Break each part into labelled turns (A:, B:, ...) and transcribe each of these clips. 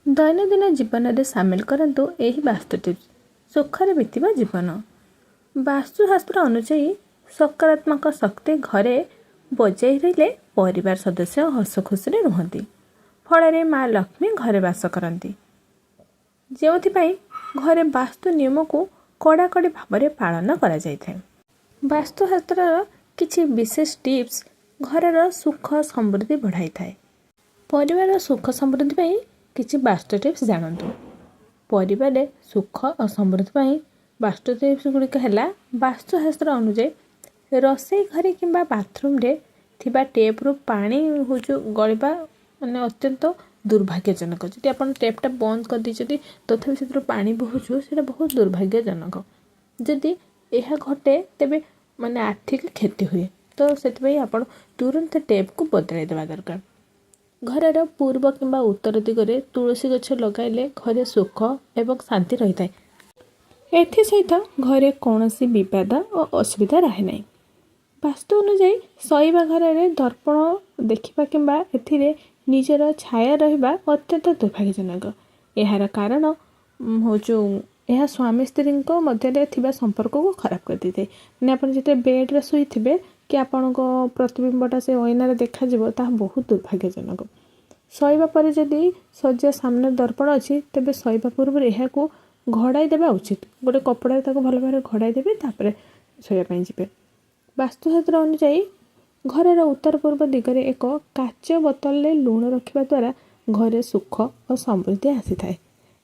A: ଦୈନନ୍ଦିନ ଜୀବନରେ ସାମିଲ କରନ୍ତୁ ଏହି ବାସ୍ତୁ ଟିପ୍ସ, ସୁଖରେ ବିତିବ ଜୀବନ। ବାସ୍ତୁଶାସ୍ତ୍ର ଅନୁଯାୟୀ ସକାରାତ୍ମକ ଶକ୍ତି ଘରେ ବଜାଇ ରହିଲେ ପରିବାର ସଦସ୍ୟ ହସ ଖୁସିରେ ରୁହନ୍ତି। ଫଳରେ ମା ଲକ୍ଷ୍ମୀ ଘରେ ବାସ କରନ୍ତି, ଯେଉଁଥିପାଇଁ ଘରେ ବାସ୍ତୁ ନିୟମକୁ କଡ଼ାକଡ଼ି ଭାବରେ ପାଳନ କରାଯାଇଥାଏ। ବାସ୍ତୁଶାସ୍ତ୍ରର କିଛି ବିଶେଷ ଟିପ୍ସ ଘରର ସୁଖ ସମୃଦ୍ଧି ବଢ଼ାଇଥାଏ। ପରିବାରର ସୁଖ ସମୃଦ୍ଧି ପାଇଁ କିଛି ବାସ୍ତୁ ଟିପ୍ସ ଜାଣନ୍ତୁ। ପରିବାରରେ ସୁଖ ଓ ସମୃଦ୍ଧି ପାଇଁ ବାସ୍ତୁ ଟିପ୍ସ ଗୁଡ଼ିକ ହେଲା, ବାସ୍ତୁଶାସ୍ତ୍ର ଅନୁଯାୟୀ ରୋଷେଇ ଘରେ କିମ୍ବା ବାଥରୁମ୍ରେ ଥିବା ଟେପ୍ରୁ ପାଣି ହେଉଛି ଗଳିବା ମାନେ ଅତ୍ୟନ୍ତ ଦୁର୍ଭାଗ୍ୟଜନକ। ଯଦି ଆପଣ ଟେପ୍ଟା ବନ୍ଦ କରିଦେଇଛନ୍ତି, ତଥାପି ସେଥିରୁ ପାଣି ବହୁଛୁ, ସେଇଟା ବହୁତ ଦୁର୍ଭାଗ୍ୟଜନକ। ଯଦି ଏହା ଘଟେ, ତେବେ ମାନେ ଆର୍ଥିକ କ୍ଷତି ହୁଏ। ତ ସେଥିପାଇଁ ଆପଣ ତୁରନ୍ତ ଟେପ୍କୁ ବଦଳାଇ ଦେବା ଦରକାର। ଘରର ପୂର୍ବ କିମ୍ବା ଉତ୍ତର ଦିଗରେ ତୁଳସୀ ଗଛ ଲଗାଇଲେ ଘରେ ସୁଖ ଏବଂ ଶାନ୍ତି ରହିଥାଏ। ଏଥିସହିତ ଘରେ କୌଣସି ବିବାଦ ଓ ଅସୁବିଧା ରହେ ନାହିଁ। ବାସ୍ତୁ ଅନୁଯାୟୀ ଶୋଇବା ଘରରେ ଦର୍ପଣ ଦେଖିବା କିମ୍ବା ଏଥିରେ ନିଜର ଛାୟା ରହିବା ଅତ୍ୟନ୍ତ ଦୁର୍ଭାଗ୍ୟଜନକ। ଏହାର କାରଣ ହେଉଛି, ଏହା ସ୍ୱାମୀ ସ୍ତ୍ରୀଙ୍କ ମଧ୍ୟରେ ଥିବା ସମ୍ପର୍କକୁ ଖରାପ କରିଦେଇଥାଏ। ମାନେ ଆପଣ ଯେତେବେଳେ ବେଡ଼୍ରେ ଶୋଇଥିବେ କି ଆପଣଙ୍କ ପ୍ରତିବିମ୍ବଟା ସେ ଅଇନାରେ ଦେଖାଯିବ, ତାହା ବହୁତ ଦୁର୍ଭାଗ୍ୟଜନକ। ଶୋଇବା ପରେ ଯଦି ଶଯ୍ୟା ସାମ୍ନାରେ ଦର୍ପଣ ଅଛି, ତେବେ ଶୋଇବା ପୂର୍ବରୁ ଏହାକୁ ଘୋଡ଼ାଇ ଦେବା ଉଚିତ। ଗୋଟେ କପଡ଼ାରେ ତାକୁ ଭଲ ଭାବରେ ଘୋଡ଼ାଇ ଦେବେ, ତାପରେ ଶୋଇବା ପାଇଁ ଯିବେ। ବାସ୍ତୁଶାସ୍ତ୍ର ଅନୁଯାୟୀ ଘରର ଉତ୍ତର ପୂର୍ବ ଦିଗରେ ଏକ କାଚ ବୋତଲରେ ଲୁଣ ରଖିବା ଦ୍ୱାରା ଘରେ ସୁଖ ଓ ସମୃଦ୍ଧି ଆସିଥାଏ।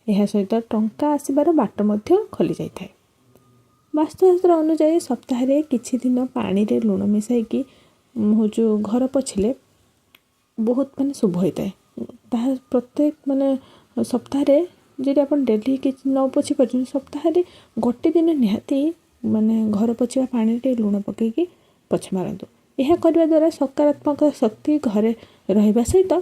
A: ଏହା ସହିତ ଟଙ୍କା ଆସିବାର ବାଟ ମଧ୍ୟ ଖୋଲି ଯାଇଥାଏ। ବାସ୍ତୁଶାସ୍ତ୍ର ଅନୁଯାୟୀ ସପ୍ତାହରେ କିଛି ଦିନ ପାଣିରେ ଲୁଣ ମିଶାଇକି ହେଉଛି ଘର ପୋଛିଲେ ବହୁତ ମାନେ ଶୁଭ ହୋଇଥାଏ। ତାହା ପ୍ରତ୍ୟେକ ମାନେ ସପ୍ତାହରେ ଯଦି ଆପଣ ଡେଲି କିଛି ନ ପୋଛି ପାରୁଛନ୍ତି, ସପ୍ତାହରେ ଗୋଟେ ଦିନ ନିହାତି ମାନେ ଘର ପୋଛିବା ପାଣିରେ ଟିକେ ଲୁଣ ପକାଇକି ପୋଛା ମାରନ୍ତୁ। ଏହା କରିବା ଦ୍ୱାରା ସକାରାତ୍ମକ ଶକ୍ତି ଘରେ ରହିବା ସହିତ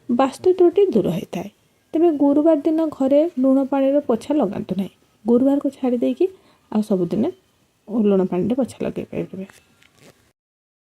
A: ବାସ୍ତୁ ତ୍ରୁଟି ଦୂର ହୋଇଥାଏ। ତେବେ ଗୁରୁବାର ଦିନ ଘରେ ଲୁଣ ପାଣିର ପୋଛା ଲଗାନ୍ତୁ ନାହିଁ। ଗୁରୁବାରକୁ ଛାଡ଼ି ଦେଇକି ଆଉ ସବୁଦିନ ଲୁଣ ପାଣିରେ ପୋଛା ଲଗାଇ ପାରିବେ।